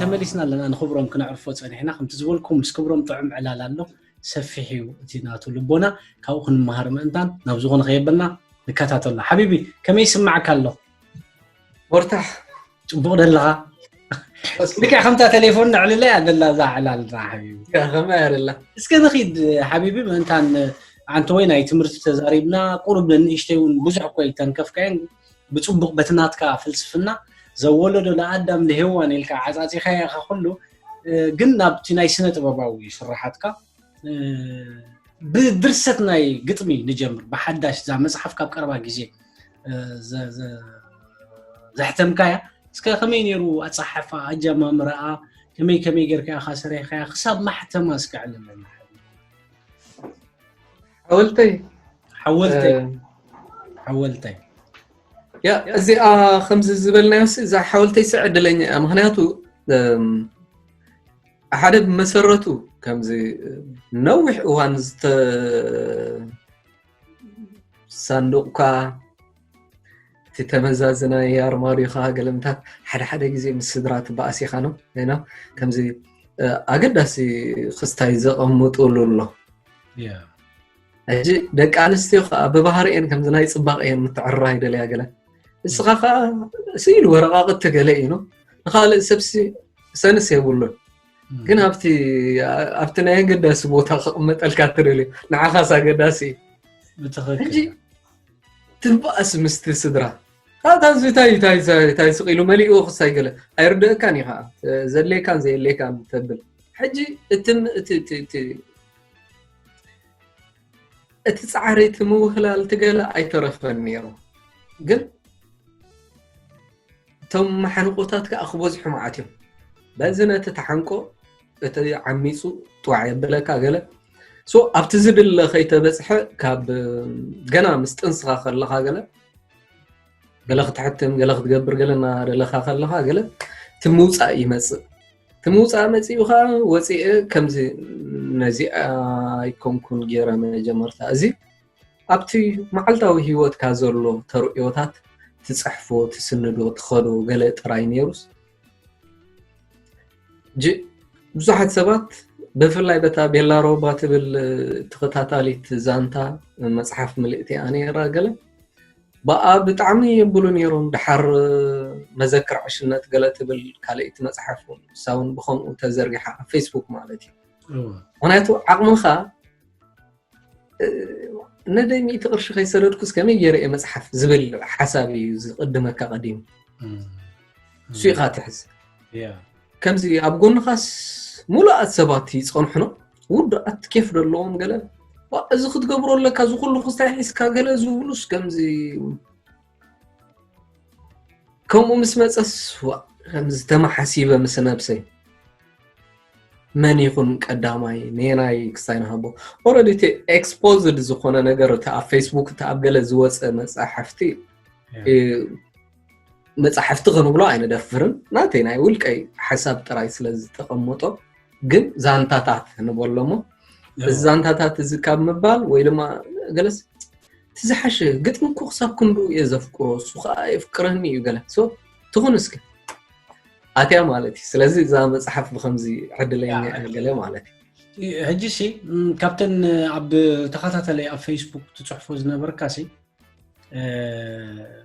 ተመሊስና ኣለና። ንክብሮም ክነዕርፎ ጸኒሕና። ከምቲ ዝበልኩም ምስ ክብሮም ጥዑም ዕላል ኣሎ። ሰፊሕ እዩ እቲ ናቱ ልቦና። ካብኡ ክንመሃር ምእንታን ናብ ዝኾነ ከየበልና ንከታተሎ። ሓቢቢ፣ ከመይ ይስማዕካ ኣሎ? ወርታሕ ጽቡቕ ደለኻ? ልክዕ ከምታ ቴሌፎን ነዕልለያ ደላ እዛ ዕላልና ሓቢቢ። ከመይ ኣደላ? እስከ ንኺድ ሓቢቢ፣ ምእንታን ኣንተ ወይ ናይ ትምህርቲ ተዛሪብና፣ ቁሩብ ንእሽተይ እውን ብዙሕ እኮ ይተንከፍካየን፣ ብጽቡቕ በቲ ናትካ ፍልስፍና ዘወለዶ ለኣዳም ለሄዋን ኢልካ ዓጻጺኻያ ኢኻ ኩሉ። እ፣ ግን ናብቲ ናይ ስነ ጥበባዊ ስራሓትካ፣ እ፣ ብድርሰት ናይ ግጥሚ ንጀምር። ብሓዳሽ እዛ መጽሓፍ ካብ ቀረባ ግዜ፣ እ፣ ዘ-፣ ዘ-፣ ዘሕተምካያ፣ እስከ ከመይ ነይሩ ኣጻሓፋ፣ ኣጀማምራኣ፣ ከመይ ከመይ ጌርካ ኢኻ ሰሪሕካያ፣ ክሳብ ማሕተማ እስከ ዕልለና። ሓወልተይ ሓወልተይ እ፣ ሓወልተይ ያ እዚኣ ከምዚ ዝበልናዮ ሲ እዛ ሓወልተይ ሲ ዕድለኛ እያ። ምክንያቱ እም፣ ሓደ ብመሰረቱ ከምዚ ነዊሕ እዋን ዝተ ሳንዱቕካ እቲ ተመዛዝናይ ኣርማድዮኻ ገለምታት ሓደ ሓደ ግዜ ምስ ስድራ ትበኣስ ኢኻ ነው ና ከምዚ እ፣ ኣገዳሲ ክስታይ ዘቐምጡሉ ኣሎ። ያ ሕጂ ደቂ ኣንስትዮ ከዓ ብባህሪኤን ከምዚ ናይ ፅባቐ እየን ምትዕርራይ ደለያ ገለ። እስኻ ከዓ ስኢሉ ወረቃቅቲ ገለ እዩ ነው። ንኻልእ ሰብሲ ሰንስ የብሉን። ግን ኣብቲ ኣብቲ ናይ ኣገዳሲ ቦታ ክቕመጠልካ ትደልዩ ንዓኻስ ኣገዳሲ እዩ። ብትኽክል ሕጂ ትበኣስ ምስቲ ስድራ። ካብታ እዚ ታይ ታይ ታይ ስቕ ኢሉ መሊኡ ክሳይ ገለ ኣይርደእካን እዩ ከዓ ዘድልየካን ዘየድልየካን ተብል። ሕጂ እቲ እቲ እቲ እቲ እቲ እቲ ጻዕሪ እቲ ምውህላል እቲ ገለ ኣይተረፈን ነይሩ። ግን እቶም መሓንቆታት ከዓ ክበዝሑ መዓት እዮም። በዚ ነቲ ተሓንቆ እቲ ዓሚፁ ጥዋዕ የብለካ ገለ ሶ ኣብቲ ዝድለ ከይተበፅሐ ካብ ገና ምስ ጥንስኻ ከለኻ ገለ ገለ ክትሕትም ገለ ክትገብር ገለ እናደለኻ ከለኻ ገለ እቲ ምውፃእ ይመፅእ። እቲ ምውፃእ መፂኡ ከዓ ወፂአ ከምዚ ነዚ ኣይኮንኩን ገይረ መጀመርታ እዚ ኣብቲ መዓልታዊ ህይወትካ ዘሎ ተርእዮታት ትፅሕፎ ትስንዶ ትኸዶ ገለ ጥራይ ነይሩስ ጅ ብዙሓት ሰባት ብፍላይ በታ ቤላ ሮባ ትብል ተኸታታሊት ዛንታ መፅሓፍ ምልእቲ እያ ነይራ ገለ ብኣ ብጣዕሚ የብሉ ነይሮም ድሓር መዘክር ዕሽነት ገለ ትብል ካልእቲ መፅሓፍ እውን እሳ እውን ብከምኡ ተዘርጊሓ ኣብ ፌስቡክ ማለት እዩ ምክንያቱ ዓቕምኻ ነደይ ሚእቲ ቅርሺ ከይሰደድኩስ ከመይ ገይረ እየ መፅሓፍ ዝብል ሓሳብ እዩ ዝቅድመካ ቀዲሙ እሱ ኢኻ ትሕዝ ከምዚ ኣብ ጎንኻስ ሙሉኣት ሰባት ይፀንሑኖ ውዱኣት ኬፍ ዘለዎም ገለ እዚ ክትገብሮ ኣለካ እዚ ኩሉ ክስታይ ሒዝካ ገለ ዝብሉስ ከምዚ ከምኡ ምስ መፀስ ከምዚ ተመሓሲበ ምስ ነብሰይ መን ይኹን ቀዳማይ ኔናይ ክስታይ ንሃቦ already እቲ exposed ዝኾነ ነገር እቲ ኣብ ፌስቡክ እቲ ኣብ ገለ ዝወፀ መፅሓፍቲ መፅሓፍቲ ክንብሎ ኣይንደፍርን ናተይ ናይ ውልቀይ ሓሳብ ጥራይ ስለ ዝተቐመጦ ግን ዛንታታት ንበሎ እሞ እዚ ዛንታታት እዚ ካብ ምባል ወይ ድማ ገለስ እቲ ዝሓሸ ግጥሚ እኮ ክሳብ ክንዱ እየ ዘፍቅሮ እሱ ከዓ የፍቅረኒ እዩ ገለ ትኹን እስኪ ኣትያ ማለት እዩ ስለዚ እዛ መፅሓፍ ብከምዚ ዕድለኛ ገለ ማለት እዩ ሕጂ ሲ ካብተን ኣብ ተኸታተለይ ኣብ ፌስቡክ ትፅሕፎ ዝነበርካ ሲ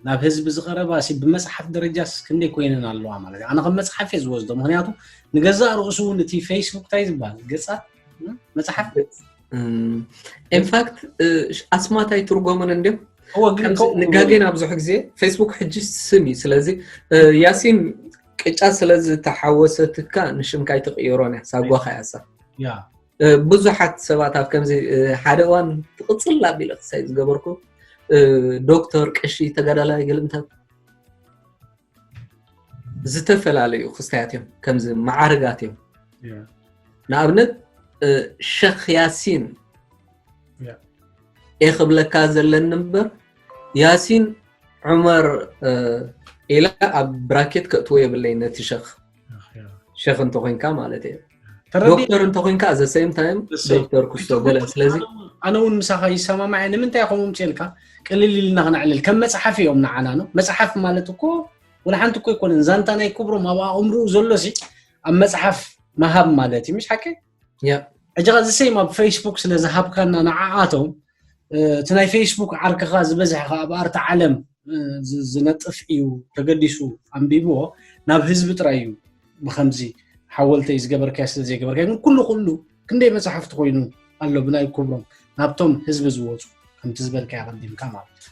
ናብ ህዝቢ ዝቐረባ ሲ ብመፅሓፍ ደረጃስ ክንደይ ኮይነን ኣለዋ ማለት እዩ ኣነ ከም መፅሓፍ እየ ዝወስዶ ምክንያቱ ንገዛእ ርእሱ እውን እቲ ፌስቡክ እንታይ ዝበሃል ገፃት መፅሓፍ ኢንፋክት ኣስማት ኣይትርጎምን እንዲም ንጋጌን ብዙሕ ግዜ ፌስቡክ ሕጂ ስም እዩ ስለዚ ያሲን ቅጫ ስለዝተሓወሰትካ ንሽምካ ኣይትቅይሮን እያ ሳጓኻ ያሳ ብዙሓት ሰባት ኣብ ከምዚ ሓደ እዋን ትቕፅል ኣቢለ ክሳይ ዝገበርኩ ዶክተር ቀሺ ተጋዳላይ ገልምታት ዝተፈላለዩ ክስታያት እዮም ከምዚ መዓርጋት እዮም ንኣብነት ሸክ ያሲን እየ ክብለካ ዘለኒ እምበር ያሲን ዑመር ኢለ ኣብ ብራኬት ከእትዎ የብለይ ነቲ ሸክ ሸክ እንተኮይንካ ማለት እየ ዶክተር እንተኮይንካ the same time ዶክተር ክስቶ ገለ ስለዚ ኣነ እውን ምሳኻ ይሰማማዕ እየ ንምንታይ ከምኡ ምፅልካ ቅልል ኢልና ክነዕልል ከም መፅሓፍ እዮም ንዓና ነው መፅሓፍ ማለት እኮ ወላ ሓንቲ እኮ ኣይኮነን። ዛንታ ናይ ክብሮም ኣብ ኣእምርኡ ዘሎ ሲ ኣብ መጽሓፍ ምሃብ ማለት እዩ፣ ምሽ ሓቂ? ያ ሕጂ ኸዚ ሰይም ኣብ ፌስቡክ ስለ ዝሃብካና ንዓኣቶም እቲ ናይ ፌስቡክ ዓርክኻ ዝበዝሐ ኣብ ኣርታ ዓለም ዝነጥፍ እዩ። ተገዲሱ ኣንቢብዎ ናብ ህዝቢ ጥራይ እዩ ብከምዚ ሓወልተይ ዝገበርካዮ ስለ ዘይገበርካዮ። ግን ኩሉ ኩሉ ክንደይ መፅሓፍቲ ኮይኑ ኣሎ ብናይ ክብሮም ናብቶም ህዝቢ ዝወፁ ከምቲ ዝበልካዮ ኣቐዲምካ ማለት እዩ።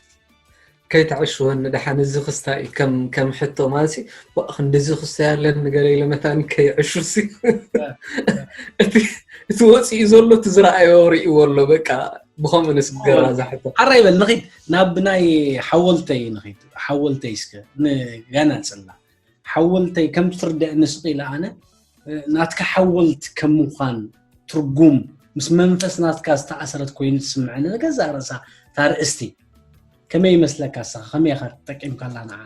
ከይተዕሽወኒ ደሓን፣ እዚ ክስታይ ከም ከም ሕቶ ማለት ሲ፣ ዋ ክንድዚ ክስታይ ኣለኒ ገለ ኢለ መታን ከይዕሹ ሲ፣ እቲ እቲ ወፂኡ ዘሎ እቲ ዝረኣዮ ርእይዎ ኣሎ። በቃ ብኸምኡ ንስገራ እዛ ሕቶ። ሓራይ በል ንኺድ ናብ ናይ ሓወልተይ ንኺድ። ሓወልተይ እስከ ንጋና ፅላ ሓወልተይ ከም ትርደእኒ ስቕ ኢለ ኣነ ናትካ ሓወልት ከም ምዃን ትርጉም ምስ መንፈስ ናትካ ዝተኣሰረት ኮይኑ ትስምዐኒ ንገዛእ ርእሳ እታ ርእስቲ። ከመይ ይመስለካ ንስኻ? ከመይ ኢኻ ተጠቂምካላ ንዓ?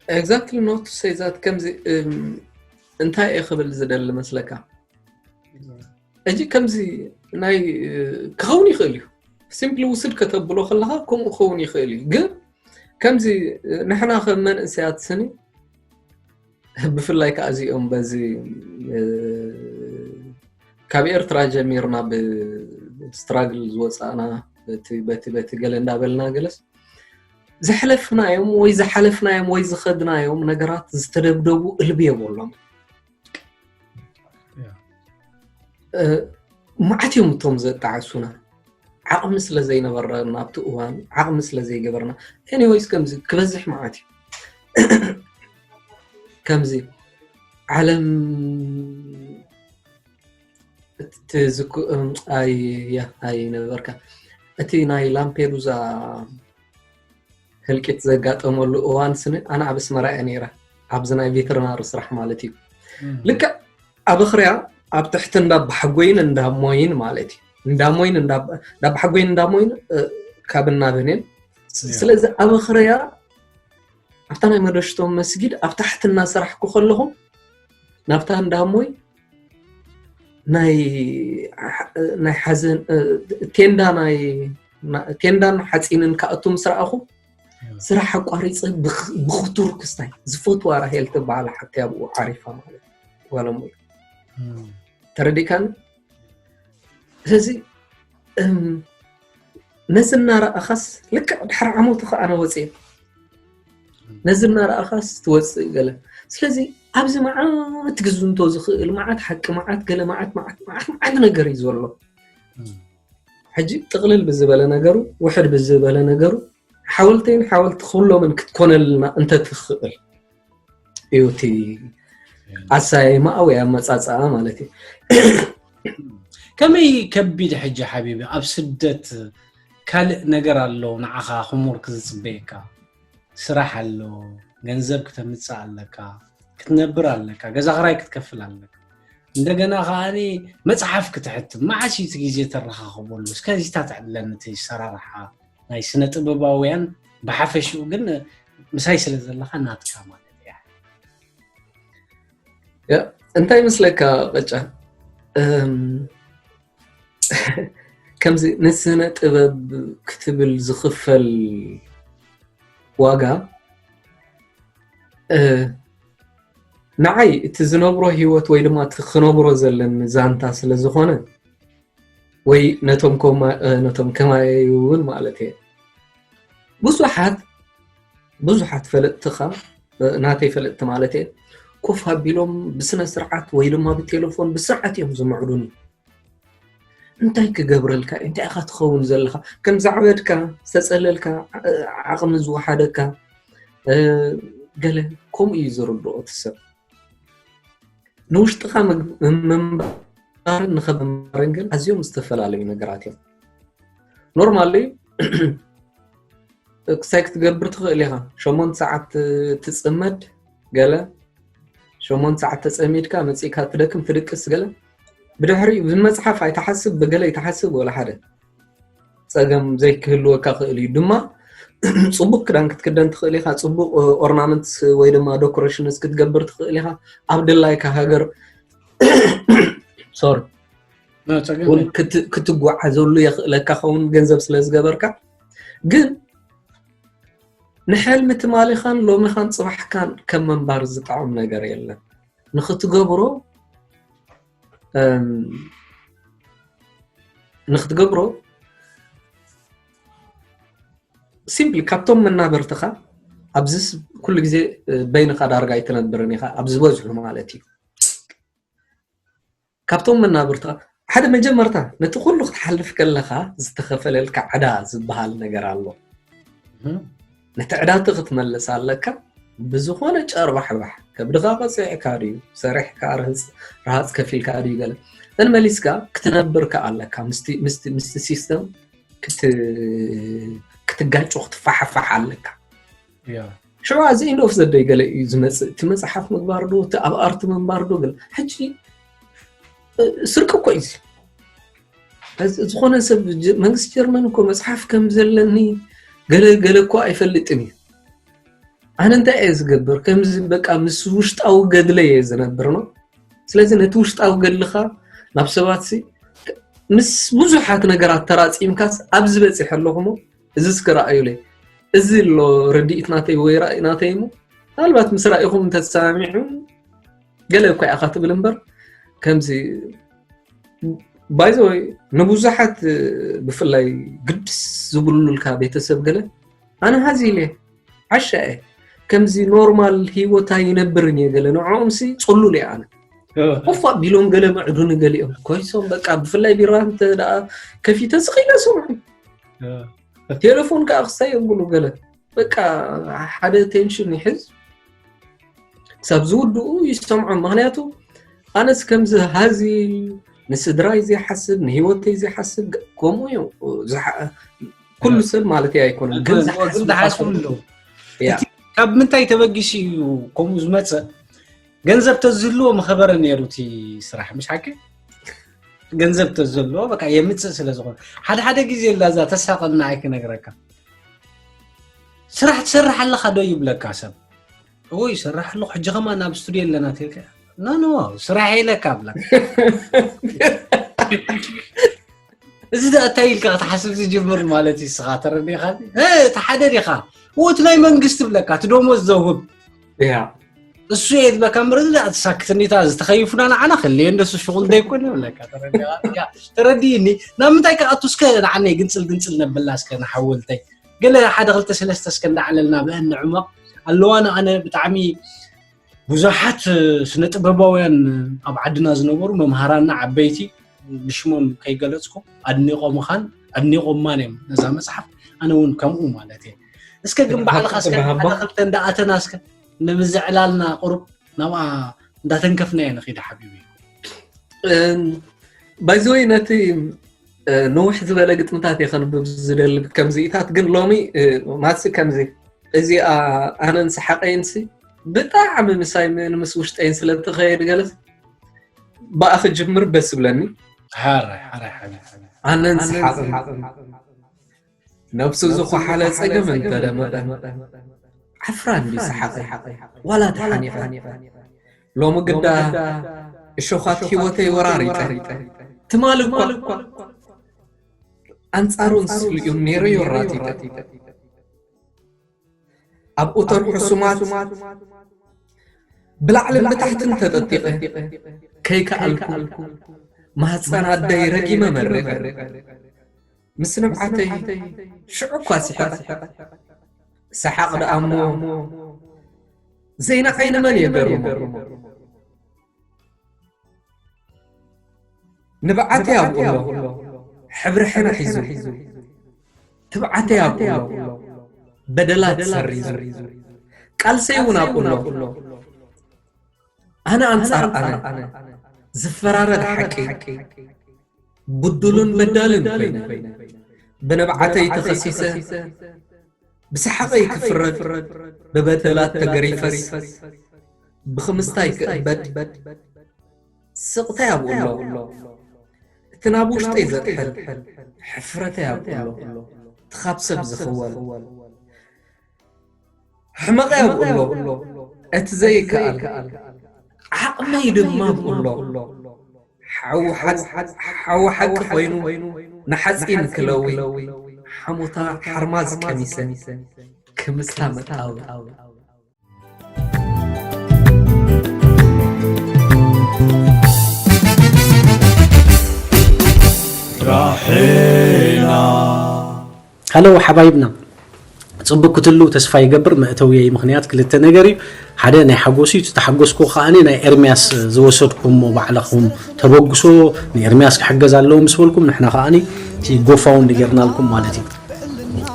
Exactly not to say that ከምዚ እም፣ እንታይ እየ ክብል ዝደሊ መስለካ? እጂ ከምዚ ናይ እ፣ ክኸውን ይኽእል እዩ። ሲምፕሊ ውስድ ከተብሎ ከለኻ ከምኡ ክኸውን ይኽእል እዩ። ግን ከምዚ እ፣ ንሕና ከም መንእሰያት ስኒ ብፍላይ ከዓ እዚኦም በዚ እ፣ ካብ ኤርትራ ጀሚርና ብስትራግል ዝወፃእና በቲ በቲ በቲ ገለ እንዳበልና ገለስ ዘሕለፍናዮም ወይ ዝሓለፍናዮም ወይ ዝኸድናዮም ነገራት ዝተደብደቡ እልቢ የብሎም። እ፣ መዓት እዮም እቶም ዘጣዕሱና፣ ዓቕሚ ስለ ዘይነበረና ኣብቲ እዋን ዓቕሚ ስለ ዘይገበርና። ኤኒወይስ ከምዚ ክበዝሕ መዓት እዩ። ከምዚ ዓለም ትዝኩ ኣይ ያ ኣይ ነበርካ እቲ ናይ ላምፔዱዛ ህልቂት ዘጋጠመሉ እዋን ስኒ ኣነ ኣብ ኣስመራ እየ ነይረ፣ ኣብዚ ናይ ቬተርናሪ ስራሕ ማለት እዩ። ልክዕ ኣብ ኣኽርያ ኣብ ትሕቲ እንዳ ባሕጎይን እንዳ ሞይን ማለት እዩ። እንዳ ሞይን እንዳ እንዳ ባሕጎይን እንዳ ሞይን እ፣ ካብን ናብን እየን። ስ- ስለዚ ኣብ ኣኽርያ ኣብታ ናይ መደሽቶም መስጊድ ኣብ ታሕቲ እናሰራሕኩ ከለኹ ናብታ እንዳ ሞይ ናይ ናይ ሓዘን እ፣ ቴንዳ ናይ ና- ቴንዳን ሓፂንን ክኣቱ ምስ ረኣኹ ስራሕ ኣቋሪፀ ብኽ- ብኽቱር ክስታይ ዝፈትዋ ራሄል ትበሃል ሓቲ ኣብኡ ዓሪፋ ማለት እዩ። ጓል እሞ ተረዲካኒ። ስለዚ እም፣ ነዚ እናረኣኻስ ልክዕ ድሕሪ ዓመቱ ከዓ ኣነ ወፅየ ነዚ እናረኣኻስ ትወፅእ ገለ። ስለዚ ኣብዚ መዓት ክዝንቶ ዝኽእል መዓት ሓቂ መዓት ገለ መዓት መዓት መዓት መዓት ነገር እዩ ዘሎ። ሕጂ ጥቕልል ብዝበለ ነገሩ ውሕድ ብዝበለ ነገሩ ሓወልተይን ሓወልቲ ኩሎምን ክትኮነልና እንተትኽእል እዩ እቲ ኣሳይማኣ ወይ ኣመፃፅኣ ማለት እዩ። ከመይ ከቢድ ሕጂ ሓቢቢ ኣብ ስደት ካልእ ነገር ኣሎ ንዓኻ ሆምወርክ ዝፅበየካ ስራሕ ኣሎ፣ ገንዘብ ክተምፅእ ኣለካ፣ ክትነብር ኣለካ፣ ገዛ ክራይ ክትከፍል ኣለካ። እንደገና ከዓኒ መፅሓፍ ክትሕትም መዓስ እዩ እቲ ግዜ ተረኻኽበሉ? እስከ እዚታት ዕድለን እቲ ሰራርሓ ናይ ስነ ጥበባውያን ብሓፈሽኡ ግን ምሳይ ስለ ዘለካ ናትካ ማለት እያ። ያ፣ እንታይ ይመስለካ ቀጫ? እም፣ ከምዚ ንስነ ጥበብ ክትብል ዝኽፈል ዋጋ እ፣ ንዓይ እቲ ዝነብሮ ህይወት ወይ ድማ እቲ ክነብሮ ዘለኒ ዛንታ ስለ ዝኾነ ወይ ነቶም ከማ- እ፣ ነቶም ከማየይ እውን ማለት እየ ብዙሓት ብዙሓት ፈለጥትኻ እ፣ ናተይ ፈለጥቲ ማለት እየ ኮፍ ኣቢሎም ብስነ ስርዓት ወይ ድማ ብቴሌፎን ብስርዓት እዮም ዝምዕዱኒ እንታይ ክገብረልካ እንታይ ኢኻ ትኸውን ዘለኻ ከም ዛዕበድካ ዝተፀለልካ እ፣ ዓቕሚ ዝወሓደካ እ፣ ገለ ከምኡ እዩ ዝርድኦ እቲ ሰብ ንውሽጥኻ ምንባርን ንኸምባርን ግን ኣዝዮም ዝተፈላለዩ ነገራት እዮም ኖርማሊ ክሳይ ክትገብር ትኽእል ኢኻ ሸሞንተ ሰዓት ትፅመድ ገለ ሸሞንተ ሰዓት ተፀሚድካ መፂእካ ትደክም ትድቅስ ገለ ብድሕሪ ብመፅሓፍ ኣይተሓስብ ብገለ ይተሓስብ ወላ ሓደ ፀገም ዘይክህልወካ ክእል እዩ ድማ ፅቡቅ ክዳን ክትክደን ትኽእል ኢኻ ፅቡቅ ኦርናመንትስ ወይ ድማ ዶኮሬሽንስ ክትገብር ትኽእል ኢኻ ኣብ ድላይካ ሃገር ሶሪ ክትጓዓዘሉ የኽእለካ ኸውን ገንዘብ ስለ ዝገበርካ ግን ንሕልሚ ትማሊኻን ሎሚኻን ጽባሕካን ከም ምንባር ዝጥዕም ነገር የለን። ንኽትገብሮ እም፣ ንኽትገብሮ ሲምፕሊ ካብቶም መናበርትኻ ኣብዚ ስ- ኩሉ ግዜ እ፣ በይንኻ ዳርጋ ኣይትነብርን ኢኻ ኣብ ዝበዝሑ ማለት እዩ። ካብቶም መናብርትኻ ሓደ መጀመርታ ነቲ ኩሉ ክትሓልፍ ከለኻ ዝተኸፈለልካ ዕዳ ዝበሃል ነገር ኣሎ። ነቲ ዕዳ እቲ ክትመልስ ኣለካ። ብዝኾነ ጨርባሕባሕ ከብድኻ ቀፂዕካ ድዩ ሰሪሕካ ርህፅ ረሃፅ ከፊልካ ድዩ ገለ እንመሊስካ ክትነብር ከ ኣለካ ምስቲ ምስቲ ምስቲ ሲስተም ክት ክትጋጮ ክትፋሓፋሕ ኣለካ። ያ ሽዑ እዚ ኢንድ ኦፍ ዘደይ ገለ እዩ ዝመፅእ። እቲ መፅሓፍ ምግባር ዶ እቲ ኣብ ኣርት ምንባር ዶ ገለ ሕጂ እ፣ ስርቂ እኮ እዩ እዚ። እዚ ዝኾነ ሰብ ጀ- መንግስቲ ጀርመን እኮ መፅሓፍ ከም ዘለኒ ገለ ገለ እኮ ኣይፈልጥን እዩ። ኣነ እንታይ እየ ዝገብር? ከምዚ በቃ ምስ ውሽጣዊ ገድለ እየ ዝነብር ነው። ስለዚ ነቲ ውሽጣዊ ገድልኻ ናብ ሰባት ሲ ምስ ብዙሓት ነገራት ተራፂምካስ ኣብዚ በፂሐ ኣለኹ ሞ እዚ እስከ ረኣዩለይ። እዚ ኣሎ ርድኢት ናተይ ወይ ራእይ ናተይ ሞ ምናልባት ምስ ራእይኹም እንተተሰማሚዑ ገለ እኳ ኢኻ ትብል እምበር ከምዚ ባይዘወይ ንብዙሓት ብፍላይ ግድስ ዝብሉልካ ቤተሰብ ገለ ኣነ ሃዚ ኢለ ዓሻ እየ ከምዚ ኖርማል ሂወት ኣይነብርን እየ ገለ ንዕኦም ሲ ፅሉል እየ ኣነ ኮፍ ኣቢሎም ገለ ምዕዱኒ ገሊኦም ኮይሶም በቃ ብፍላይ ቢራ እንተ ደኣ ከፊተ ስቕ ኢለ ሰምዑ ቴሌፎን ከዓ ክሳይ የብሉ ገለ በቃ ሓደ ቴንሽን ይሕዝ ክሳብ ዝውድኡ ይሰምዖም ምክንያቱ ኣነስ ከምዚ ሃዚ ንስድራይ ዘይሓስብ ንሂወተይ ዘይሓስብ ከምኡ እዩ ዝሓ- ኩሉ ሰብ ማለት ኣይኮነን ግን ዝሓስብ ዝሓስቡ ኣለዉ ያ። ካብ ምንታይ ተበጊሱ እዩ ከምኡ ዝመፅእ ገንዘብ ተዝህልዎ መኸበረ ነይሩ እቲ ስራሕ ምሽ ሓቂ ገንዘብ ተዝህልዎ በቃ የምፅእ ስለ ዝኾነ ሓደ ሓደ ግዜ ላ እዛ ተሳቐና ኣይክነግረካ ስራሕ ትሰርሕ ኣለኻ ዶ ይብለካ ሰብ እዎ ይሰርሕ ኣለኹ ሕጂ ከማ ናብ ስቱድዮ ኣለና ትልካ ኖ ኖ ስራሕ የለካ ብለካ እዚ ዳ እንታይ ኢልካ ክትሓስብ ዝጅምር ማለት እዩ ስኻ ተረዲኻ እቲ ሓደ ዲኻ እቲ ናይ መንግስቲ ብለካ እቲ ደሞዝ ዘውህብ ያ እሱ እየ ዝብለካ ምር ሳክትኒታ ዝተኸይፉና ንዓና ክልየ እንደሱ ሽቁል ደይኮነ ብለካ ተረዲኻ ተረዲእኒ ናብ ምንታይ ከኣቱ እስከ ንዓነይ ግንፅል ግንፅል ነብላ እስከ ንሓወልተይ ገለ ሓደ ክልተ ሰለስተ እስከ እንዳዓለልና ብአን ንዕመቕ ኣለዋ ንኣነ ብጣዕሚ ብዙሓት ስነ ጥበባውያን ኣብ ዓድና ዝነበሩ መምሃራና ዓበይቲ ብሽሞም ከይገለፅኩ ኣድኒቆምኻን ኣድኒቆማን እዮም ነዛ መፅሓፍ ኣነ እውን ከምኡ ማለት እየ እስከ ግን ባዕልኻ እስከ ሓደ ክልተ እንዳኣተና እስከ ንምዝዕላልና ቁሩብ ናብኣ እንዳተንከፍና እየ ንኺድ ሓቢቢ ባይዘወይ ነቲ ነውሕ ዝበለ ግጥምታት እየ ከንብብ ዝደሊ ከምዚኢታት ግን ሎሚ ማሲ ከምዚ እዚኣ ኣነን ሰሓቀይንሲ ብጣዕሚ ምሳይ ምስ ውሽጠይን ስለትኸየድ ገለስ ብኣ ክጅምር ደስ ይብለኒ ሓራይ ሓራይ ሓራይ ሓራይ ኣነን ሰሓቅን ነብሱ ዝኮሓለ ጸገም እንተደመቐ ዓፍራ እንዲ ሰሓቀ ዋላ ተሓኒቐ ሎሚ ግዳ እሾኻት ህይወተይ ወራሪጠ ትማል እኳ ኣንጻሩን ስልዩን ነይረ ዮራቲጠ ኣብ ኡተር ሕሱማት ብላዕልን ብታሕትን ተጠጢቐ ከይከኣልኩ ማህፀን ኣደይ ረጊመ መሪቐ ምስ ንብዓተይ ሽዑ እኳ ስሕቐ ሰሓቕ ደኣ እሞ ዘይንዓይ ንመን እየ ገርሞ ንብዓተይ ኣብኡ ኣሎ ሕብሪ ሕነ ሒዙ ትብዓተይ ኣብኡ ኣሎ በደላት ሰሪዙ ቃልሰይ እውን ኣብኡ ኣሎ ኣነ ኣንጻር ኣነ ዝፈራረድ ሓቂ ብዱሉን በዳልን ኮይነ ብንብዓተይ ተኸሲሰ ብሰሓቐይ ክፍረድ ብበደላት ተገሪፈስ ብኽምስታይ ክእበድ ስቕታይ ኣብኡ ኣሎ እቲ ናብ ውሽጠይ ዘጥሕል ሕፍረተይ ኣብኡ ኣሎ እቲ ካብ ሰብ ዝኽወል ሕመቐይ ኣብኡ ኣሎ እቲ ዘይከኣል ዓቕመይ ድማ ኣብኡ ኣሎ ሓዊ ሓቂ ኮይኑ ንሓፂን ክለዊ ሓሞታ ሓርማዝ ቀሚሰ ክምስታ መጣው። ሃሎ ሓባይብና፣ ጽቡቅ ክትሉ ተስፋ ይገብር። መእተውየይ ምኽንያት ክልተ ነገር እዩ። ሓደ ናይ ሓጎስ እዩ፣ ተሓጎስኩ ከኣኒ ናይ ኤርሚያስ ዝወሰድኩሞ ባዕልኹም ተበግሶ ንኤርሚያስ ክሕገዝ ኣለዎ ምስ በልኩም ንሕና ከኣኒ እቲ ጎፋውንድ ጌርናልኩም ማለት እዩ።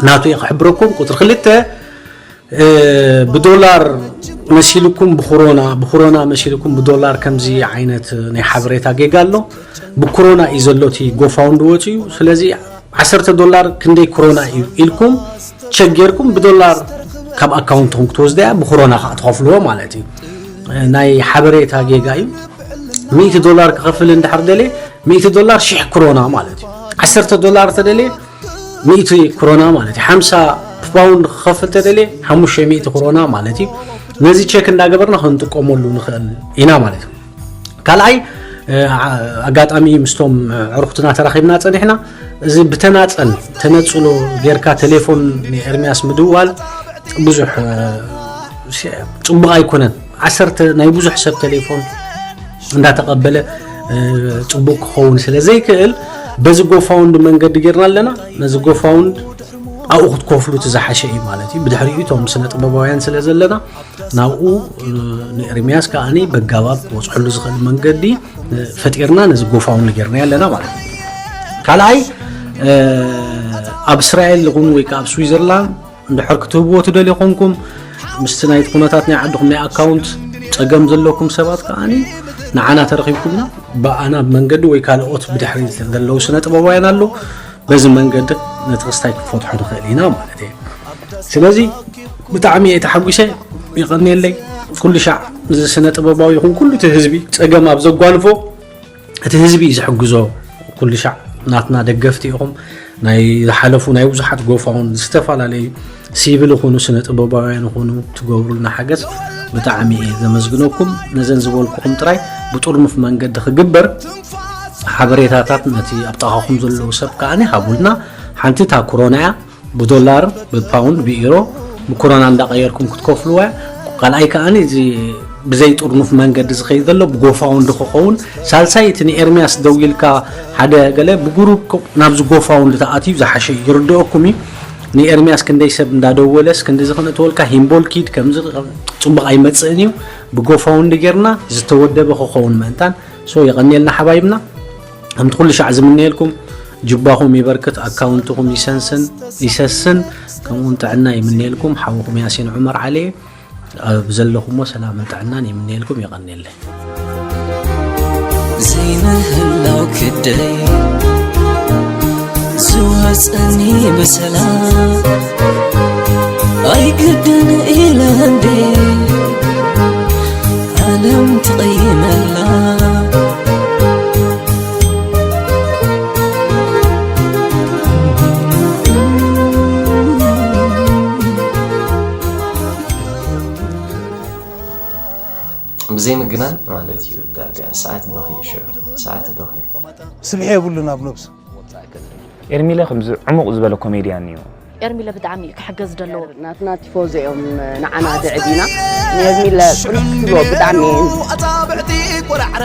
ናቱ እየ ክሕብረኩም። ቁፅሪ ክልተ ብዶላር መሲልኩም ብኩሮና ብኩሮና መሲልኩም ብዶላር ከምዚ ዓይነት ናይ ሓበሬታ ጌጋ ኣሎ። ብኩሮና እዩ ዘሎ እቲ ጎፋውንድ ወፂኡ። ስለዚ ዓሰርተ ዶላር ክንደይ ኩሮና እዩ ኢልኩም ቸክ ጌርኩም ብዶላር ካብ ኣካውንትኩም ክትወስደያ ብኩሮና ከዓ ትኸፍልዎ ማለት እዩ። ናይ ሓበሬታ ጌጋ እዩ። ሚእቲ ዶላር ክኸፍል እንድሕር ደልየ ሚእቲ ዶላር ሽሕ ክሮና ማለት እዩ። ዓሰርተ ዶላር ተደልየ ሚእቲ ክሮና ማለት እዩ። ሓምሳ ፓውንድ ክኸፍል ተደልየ ሓሙሽተ ሚእቲ ክሮና ማለት እዩ። ነዚ ቸክ እንዳገበርና ክንጥቀመሉ ንኽእል ኢና ማለት እዩ። ካልኣይ ኣጋጣሚ ምስቶም ዕርክትና ተራኺብና ፀኒሕና። እዚ ብተናፀል ተነፅሎ ጌርካ ቴሌፎን ንኤርሚያስ ምድዋል ብዙሕ ፅቡቕ ኣይኮነን። ዓሰርተ ናይ ብዙሕ ሰብ ቴሌፎን እንዳተቐበለ ፅቡቕ ክኸውን ስለ ዘይክእል በዚ ጎፋውንድ መንገዲ ጌርና ኣለና። ነዚ ጎፋውንድ ኣብኡ ክትከፍሉ እቲ ዝሓሸ እዩ ማለት እዩ። ብድሕሪኡ እቶም ስነ ጥበባውያን ስለ ዘለና ናብኡ ንኤርሚያስ ከዓኒ በጋባብ ክበፅሐሉ ዝኽእል መንገዲ ፈጢርና ነዚ ጎፋውንድ ጌርና ኣለና ማለት እዩ። ካልኣይ ኣብ እስራኤል ይኹን ወይ ከዓ ኣብ ስዊዘርላንድ እንድሕር ክትህብዎ ትደልዩ ኮንኩም ምስቲ ናይቲ ኩነታት ናይ ዓድኹም ናይ ኣካውንት ፀገም ዘለኩም ሰባት ከዓኒ ንዓና ተረኺብኩምና ብኣና መንገዲ ወይ ካልኦት ብድሕሪ ዘለዉ ስነ ጥበባውያን ኣለዉ። በዚ መንገዲ ነቲ ክስታይ ክንፈትሖ ንኽእል ኢና ማለት እየ። ስለዚ ብጣዕሚ እየ ተሓጒሰ። ይቐንየለይ። ኩሉ ሻዕ እዚ ስነ ጥበባዊ ይኹን ኩሉ እቲ ህዝቢ ፀገም ኣብ ዘጓንፎ እቲ ህዝቢ እዩ ዝሕግዞ። ኩሉ ሻዕ ናትና ደገፍቲ ኢኹም። ናይ ዝሓለፉ ናይ ብዙሓት ጎፋውን ዝተፈላለዩ ሲቪል ይኹኑ ስነ ጥበባውያን ይኹኑ ትገብሩልና ሓገዝ ብጣዕሚ እየ ዘመስግነኩም። ነዘን ዝበልኩኹም ጥራይ ብጥርኑፍ መንገዲ ክግበር ሓበሬታታት ነቲ ኣብ ጥቓኹም ዘለዉ ሰብ ከዓኒ ሃቡልና። ሓንቲ እታ ክሮና እያ። ብዶላር ብፓውንድ ብኢሮ ብኮሮና እንዳቀየርኩም ክትከፍልዋ። ካልኣይ ከዓኒ እዚ ብዘይ ጥርኑፍ መንገዲ ዝኸይድ ዘሎ ብጎፋውንድ ክኸውን። ሳልሳይ እቲ ንኤርሚያስ ደዊልካ ሓደ ገለ ብጉሩብ ናብዚ ጎፋውንድ ተኣትዩ ዝሓሸ ይርድኦኩም እዩ። ንኤርሚያስ ክንደይ ሰብ እንዳደወለስ ክንዲ ዝኽነእትወልካ ሂምቦል ኪድ ከምዚ ጽቡቕ ኣይመጽእን እዩ። ብጎፋውንድ ጌርና ዝተወደበ ክኸውን ምእንታን። ሶ የቐንየልና ሓባይብና። ከምቲ ኩሉ ሻዕ ዝምነየልኩም ጅባኹም ይበርክት ኣካውንትኹም ይሰንስን ይሰስን። ከምኡውን ጥዕና ይምነየልኩም። ሓውኹም ያሲን ዑመር ዓሊ ኣብ ዘለኹሞ ሰላምን ጥዕናን ይምነየልኩም። የቐንየለይ። ዘይምህላው ክደይ ዝወፀኒ ብሰላም ኣይግድን ኢለ እንዴ ዓለም ትቐይመላ። ብዘይ ምግናን ማለት እዩ። ዳርጋ ሰዓት በኺ ሽዑ ሰዓት በኺ ስብሒ የብሉን ኣብ ነብሱ። ኤርሚለ ከምዚ ዕሙቕ ዝበለ ኮሜድያን እዩ። ኤርሚለ ብጣዕሚ እዩ ክሕገዝ ዘለዎ። ናትና ቲፎዞ እዮም ንዓና ዘዕቢና። ንኤርሚለ ቁልሕ ክትብሎ ብጣዕሚ እየ ኣጻብዕቲ ቆራዕራ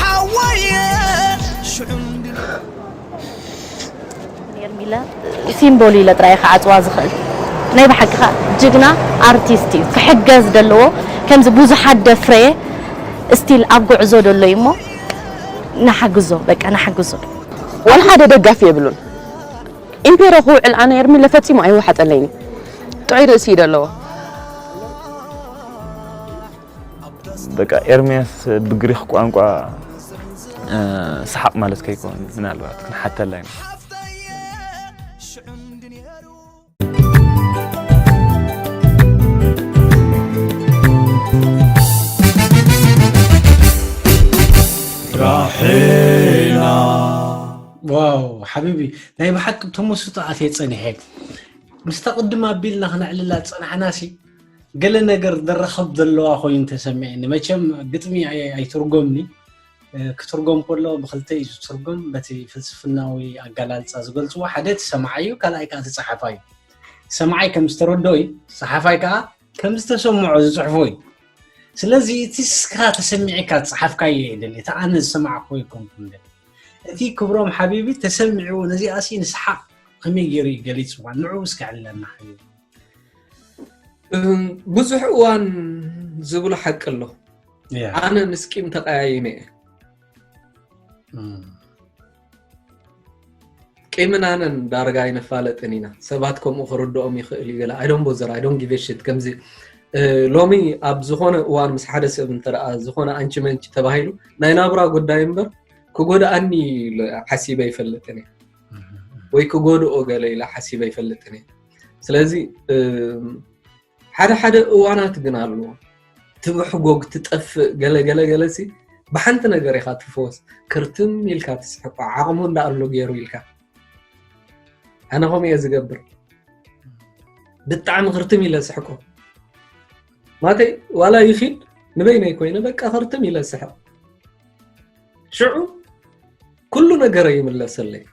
ሓወየ ሽዑ ኤርሚለ ሲምቦል ኢለ ጥራይ ክዓፅዋ ዝኽእል ናይ ብሓቂ ኸዓ ጅግና ኣርቲስት እዩ ክሕገዝ ዘለዎ ከምዚ ብዙሓት ደፍረየ እስቲል ኣብ ጉዕዞ ደሎ እዩ እሞ ንሓግዞ በቃ ንሓግዞ ዋላ ሓደ ደጋፊ የብሉን ኢምፔሮ ክውዕል ኣነ ኤርሚለ ፈጺሙ ኣይወሓጠለይን ጥዑይ ርእሲ እዩ ደለዎ በቃ ኤርሚያስ ብግሪኽ ቋንቋ ሰሓቕ ማለት ከይኮን ምናልባት ክንሓተላ ኢና ራሒና ዋው ሓቢቢ ናይ ብሓቂ ተመስጦ ኣትየ ጸኒሐ ምስታ ቅድም ኣቢልና ክነዕልላ ዝጸናሕናሲ ገለ ነገር ደራኸብ ዘለዋ ኮይኑ ተሰሚዕኒ። መቸም ግጥሚ ኣይትርጎምኒ ክትርጎም ከሎ ብክልተ እዩ ዝትርጎም። በቲ ፍልስፍናዊ ኣገላልፃ ዝገልፅዎ፣ ሓደ እቲ ሰማዓይ እዩ፣ ካልኣይ ከዓ እቲ ፀሓፋይ እዩ። ሰማዓይ ከም ዝተረድኦ እዩ፣ ፀሓፋይ ከዓ ከም ዝተሰምዖ ዝፅሕፎ እዩ። ስለዚ እቲ እስኻ ተሰሚዕካ ዝፀሓፍካዮ የለን፣ እቲ ኣነ ዝሰማዕኩ ይኮንኩ። እቲ ክብሮም ሓቢቢ ተሰሚዕዎ፣ ነዚኣሲ ንስሓቕ ከመይ ገይሩ እዩ ገሊፅዋ? ንዑ እስኪ ዕልለና ሓቢቢ። ብዙሕ እዋን ዝብሎ ሓቂ ኣሎ። ኣነ ምስ ቂም ተቀያይመ እየ። ቂምን ኣነን ዳርጋ ኣይንፋለጥን ኢና። ሰባት ከምኡ ክርድኦም ይኽእል እዩ ገለ። I don't bother, I don't give a shit። ከምዚ ሎሚ ኣብ ዝኾነ እዋን ምስ ሓደ ሰብ እንተደኣ ዝኾነ ኣንቺ መንቺ ተባሂሉ ናይ ናብራ ጉዳይ እምበር ክጎድኣኒ ሓሲበ ይፈልጥን እየ ወይ ክጎድኦ ገለ ኢለ ሓሲበ ይፈልጥን እየ። ስለዚ ሓደ ሓደ እዋናት ግን ኣሎ ትብሕጎግ ትጠፍእ ገለ ገለ ገለ ሲ ብሓንቲ ነገር ኢኻ ትፈወስ። ክርትም ኢልካ ትስሕቆ ዓቕሙ እንዳኣሎ ገይሩ ኢልካ። ኣነ ከምኡ እየ ዝገብር። ብጣዕሚ ክርትም ኢለ ስሕቆ። ማተይ ዋላ ይኺድ ንበይነይ ኮይነ በቃ ክርትም ኢለ ስሕቕ። ሽዑ ኩሉ ነገረ ይምለሰለይ።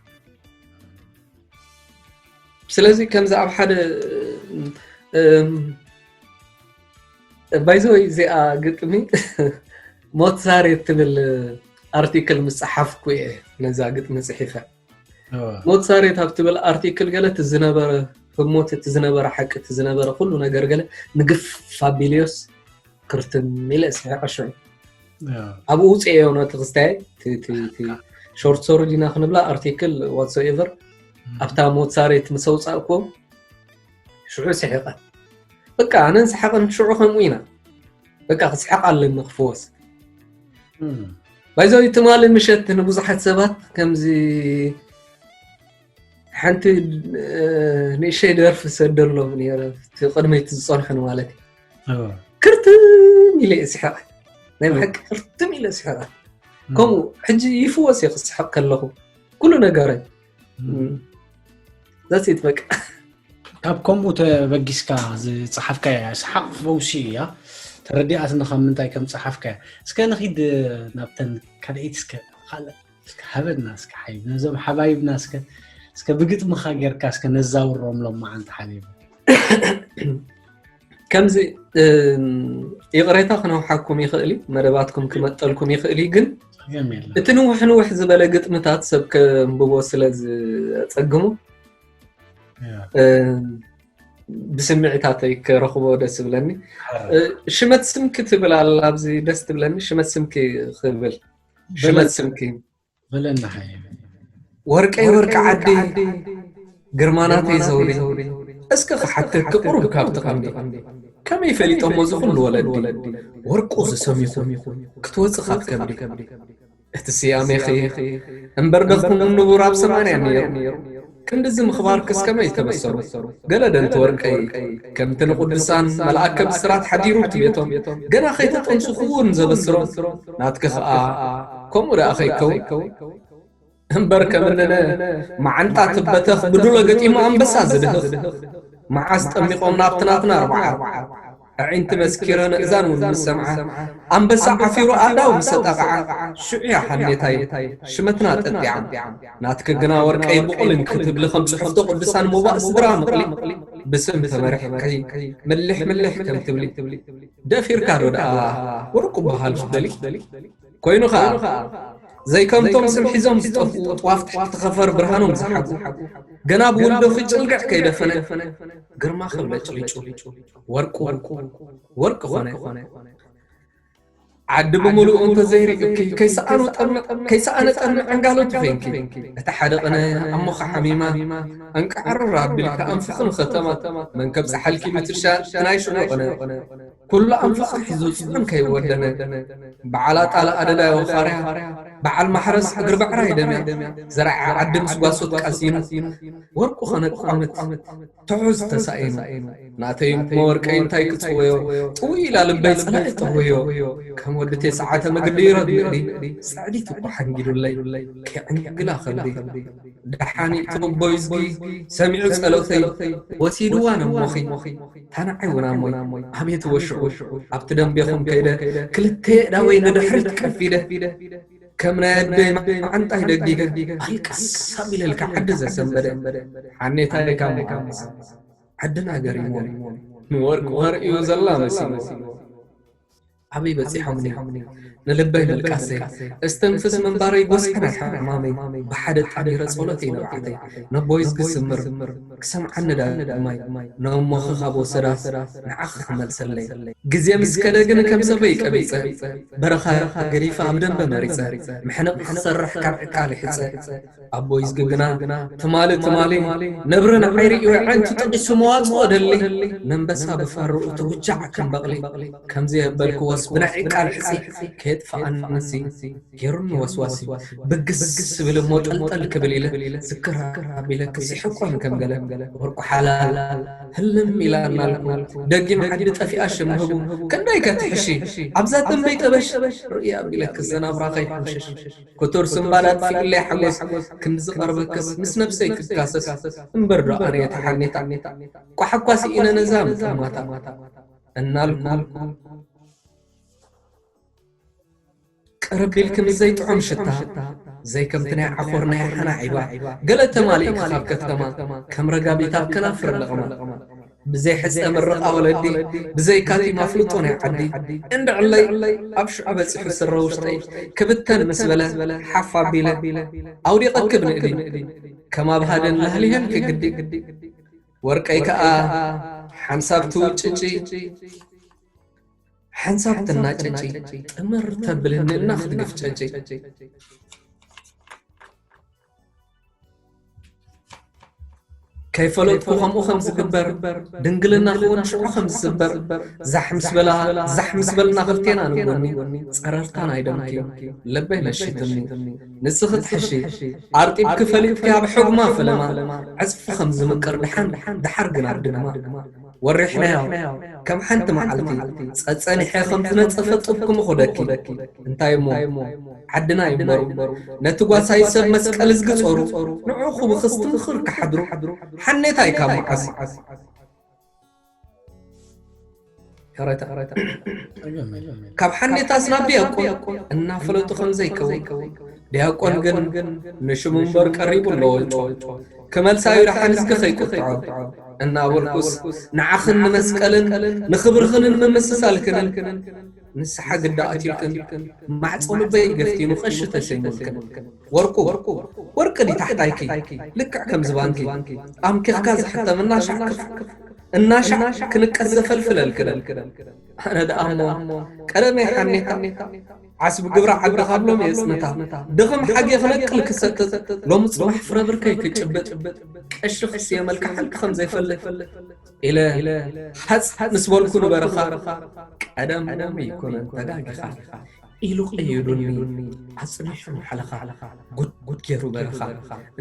ስለዚ ከምዚ ኣብ ሓደ ባይዘወይ እዚኣ ግጥሚ ሞትሳሬት ትብል ኣርቲክል ምስ ፀሓፍኩ እየ ነዛ ግጥሚ ፅሒፈ። ሞትሳሬት ኣብ ትብል ኣርቲክል ገለ እቲ ዝነበረ ህሞት፣ እቲ ዝነበረ ሓቂ፣ እቲ ዝነበረ ኩሉ ነገር ገለ ንግፍ ኣቢልዮስ ክርትም ኢለ ስሒቐ ሽዑ። ኣብኡ ውፅኤዮ ነቲ ክስታይ ሾርት ሶሪ ዲና ክንብላ ኣርቲክል ዋትሶኤቨር ኣብታ ሞትሳሬት ምስ ኣውፃእኩዎም ሽዑ ስሒቐ። በቃ ኣነን ሰሓቕን ሽዑ ከምኡ ኢና። በቃ ክስሕቕ ኣለኒ ክፍወስ። ባይዘዊ ትማሊ ምሸት ንብዙሓት ሰባት ከምዚ ሓንቲ ንእሸይ ደርፊ ሰደሎም ነረ ቅድመይቲ ዝፀንሑን ማለት እዩ። ክርትም ኢለ እየ ስሕቐ። ናይ ብሓቂ ክርትም ኢለ ስሕቐ። ከምኡ ሕጂ ይፍወስ እየ ክስሕቕ ከለኹ ኩሉ ነገረይ። ዛሴት በቃ ካብ ከምኡ ተበጊስካ ዝፀሓፍካያ ሰሓቕ ፈውሲ እያ። ተረዲኣትና ካብ ምንታይ ከም ፀሓፍካያ። እስከ ንኺድ ናብተን ካልኣይቲ እስከ ካልእ እስከ ሃበና እስከ ሓይ ነዞም ሓባይብና እስከ እስከ ብግጥምኻ ጌርካ እስከ ነዛውሮም ሎም መዓልቲ ሓሊቡ። ከምዚ ይቕሬታ ክነውሓኩም ይኽእል እዩ፣ መደባትኩም ክመጠልኩም ይኽእል እዩ። ግን እቲ ንውሕ ንውሕ ዝበለ ግጥምታት ሰብ ከንብቦ ስለ ዝፀግሙ ብስምዒታተይ ክረኽቦ ደስ ዝብለኒ። ሽመት ስምኪ ትብል ኣላ ኣብዚ ደስ ትብለኒ። ሽመት ስምኪ ክብል ሽመት ስምኪ በለና ሓየ ወርቀይ ወርቂ ዓዲ ግርማናተይ ዘውዲ እስከ ክሓተኪ ቁሩብ ካብቲ ቀንዲ ከመይ ፈሊጦሞ እዚ ኩሉ ወለዲ ወርቁ ዝሰሚኹ ክትወፅእ ካብ ከብዲ እቲ ስያሜኺ እምበር ደኽኩም ንቡር ኣብ ሰማንያ ነይሩ ክንድዚ ምኽባርክስ ከመይ ተበሰሩ ገለ ደንቲ ወርቀይ ከምቲ ንቅዱሳን መልኣከ ብስራት ሓዲሩ እቲ ቤቶም ገና ከይተጠንስኹ እውን ዘበስሮም ናትኪ ኸኣ ከምኡ ደኣ ከይከውን እምበር ከምንነ መዓንጣ ትበተኽ ብዱለ ገጢሙ ኣንበሳ ዝድህኽ መዓስ ጠሚቖም ናብቲ ናትና ኣርባዓ ኣዒንቲ መስኪረ ንእዛን እውን ምስ ሰምዓ ኣንበሳ ዓፊሩ ኣእዳው ምስ ኣጣቕዓ ሽዑ እያ ሓሜታይ ሽመትና ጠጢዓ ናትኪ ግና ወርቀይ ብቑል እንክትብሊ ከም ጽሕፍቶ ቅዱሳን ሞባእ ስድራ ምቕሊ ብስም ተመሪሕኪ ምልሕ ምልሕ ከም ትብሊ ደፊርካ ዶ ደኣ ወርቁ በሃል ክትደሊ ኮይኑ ኸኣ ዘይከምቶም ስም ሒዞም ዝጠፍኡ ጥዋፍ ትሕቲ ኸፈር ብርሃኖም ዝሓጉ ገና ብውልዶኺ ጭልግዕ ከይደፈነ ግርማ ክብለጭሊጩ ወርቁ ወርቂ ኾነ ዓዲ ብምሉኡ እንተዘይርእኪ ከይሰኣነ ጠምዕ ዓንጋሎ ትኾይንኪ እቲ ሓደ ቅነ ኣሞኻ ሓሚማ ኣንቃዕርር ኣቢልካ ኣንፍኺ ንኸተማ መን ከብፅሓልኪ ምትሻ ናይ ሽዑ ቅነ ኩሉ ኣንፍቓ ሒዙ ፅዑን ከይወደነ በዓል ኣጣል ኣደዳ ወኻርያ በዓል ማሕረስ እግሪ ባዕራይ ደምያ ዘርዓ ዓዲ ምስ ጓሶት ቃሲኑ ወርቁ ኾነ ቋመት ትሑዝ ተሳኢኑ ናተይ እሞ ወርቀይ እንታይ ክፅወዮ ጥውይ ኢላ ልበይ ፀላኢ ጠውዮ ከም ወዲ ተስዓተ መግዲ ረግዲ ፅዕዲት እኮ ሓንጊዱለይ ከይዕንግላ ከብዲ ደሓን ይእትወቦ ይዝጊ ሰሚዑ ጸሎተይ ወሲድዋ ነሞኺ ታንዓይ ውናሞይ ኣቤት ወሽዑ ኣብቲ ደንቤኹም ከይደ ክልተ የእዳወይ ንድሕሪት ቀፊደ ከም ናይ ኣደይ መዓንጣይ ደጊገ ኣልቃስ ኣቢለልካ ዓዲ ዘሰንበደ ሓኔታይ ካብ መዓስ ዓድና ገሪሞ ንወርቂ ወርቂዩ ዘላ መሲሉ ኣበይ በጺሖምኒ ንልበይ ምልቃሰይ እስተንፍስ ምንባረይ ጎስዕና ሕማመይ ብሓደ ጣቢረ ጸሎተይ ንብዓተይ ነቦይስ ክስምር ክሰምዓኒ ዳግማይ ነሞኺ ካብ ወሰዳ ንዓኺ ክመልሰለይ ግዜ ምስ ከደ ግን ከም ሰበይ ቀቢጸ በረኻ ገዲፈ ኣብ ደንበ መሪጸ ምሕንቕ ክሰርሕ ካብ ዕቃ ልሒጸ ኣቦይ ዝግግና ትማሊ ትማሊ ነብሪ ንዓይ ርእዩ ኣዕንቲ ጠቂሱ መዋፅኦ ደሊ ነንበሳ ብፋርኡ ትውጃዕ ከም በቕሊ ከምዚ የበልክዎስ ብናይ ቃል ሕፂ ከየጥፍኣንሲ ገይሩኒ ወስዋሲ ብግስ ስብል እሞ ጠልጠል ክብል ኢለ ዝክራ ኣቢለ ክስሕቆን ከም ገለ ወርቁ ሓላል ህልም ኢላ እናልኩ ደጊም ዓዲ ጠፊኣ ሽም ህቡ ከንዳይ ከትሕሺ ኣብዛ ደንበይ ጠበሽ ርእያ ኣቢለ ክዘናብራ ከይሓምሽሽ ክቱር ስምባል ኣጥፊኡለይ ሓጎስ ክንዲ ዝቐርበክስ ምስ ነብሰይ ክካሰስ እምበር ዶ ኣነ ተሓኔታ ቋሓኳ ስኢነ ነዛ ምጥማታ እናልኩ ቅርብ ኢልኪ ምስ ዘይጥዑም ሽታ ዘይከምቲ ናይ ዓኾር ናይ ሓና ዒባ ገለ ተማሊእኪ ካብ ከተማ ከም ረጋቢት ኣብ ከናፍር ለቕማ ብዘይ ሕፀ ምርቓ ወለዲ ብዘይ ካቲም ኣፍልጦ ናይ ዓዲ እንድዕለይ ኣብ ሽዑ በፂሑ ስረ ውሽጠይ ክብተን ምስ በለ ሓፍ ኣቢለ ኣውዲቐኪ ብንእዲ ከም ኣብ ሃደን ላህሊሀን ክግዲ ወርቀይ ከዓ ሓንሳብ ትውጭጪ ሓንሳብ ትናጨጪ ጥምር ተብልኒ እና ክትግፍጨጪ ከይፈለጥኩ ከምኡ ከም ዝግበር ድንግልና ክውን ሽዑ ከም ዝስበር ዛሕ ምስ በላ ዛሕ ምስ በልና ክልቴና ንጎኒ ፀረርታ ናይ ደምኪ ልበይ ነሽትኒ ንስኺ ትሕሺ ኣርጢብኪ ፈሊጥኪ ኣብ ሕጉማ ፈለማ ዕፅፊ ከም ዝምቅር ድሓን ድሓር ግን ኣብ ድግማ ወሪሕናዮ ከም ሓንቲ መዓልቲ ጸጸኒሐ ከም ዝነጸፈ ጡብ ክምኹደኪ እንታይ እሞ ዓድና ይንበሩ ነቲ ጓሳይ ሰብ መስቀል ዝግጸሩ ንዑ ክብኽስ ትምኽር ክሓድሩ ሓኔታይ ካብ መዓስ ካብ ሓኔታስ ናብ ዲያቆን እናፈለጡ ከም ዘይከውን ዲያቆን ግን ንሽሙ እምበር ቀሪቡ ኣለዎ ክመልሳ እዩ ደሓን ህዝቢ ከይቁጥዖ እናበልኩስ ንዓኽን ንመስቀልን ንኽብርኽንን ምምስሳልክንን ንስሓ ግዳ ኣትልክን ማዕጾ ልበይ ገፍቲኑ ቐሺ ተሰይሙልክን ወርቁ ወርቂ ድዩ ታሕታይኪ ልክዕ ከምዚ ባንኪ ኣምኪኽካ ዝሕተም እናሻዕ ክፍ እናሻዕ ክንቀስ ዘፈልፍለልክን ኣነ ደኣ እሞ ቀደመይ ሓኔታ ዓስቢ ግብሪ ዓዲ ካብ ሎም የጽንታ ድኽም ሓጌ ክነቅል ክሰጥጥ ሎሚ ጽባሕ ፍረ ብርከይ ክጭብጥ ቀሺ ክስየመልካ ሓቂ ከም ዘይፈልጥ ኢለ ሃጽ ምስ በልኩ ንበረኻ ቀደም ሎሚ ኣይኮነን ተጋጊኻ ኢሉ ቀይዱኒ ኣጽኒሑ ንሓለኻ ጉድ ጉድ ገይሩ በረኻ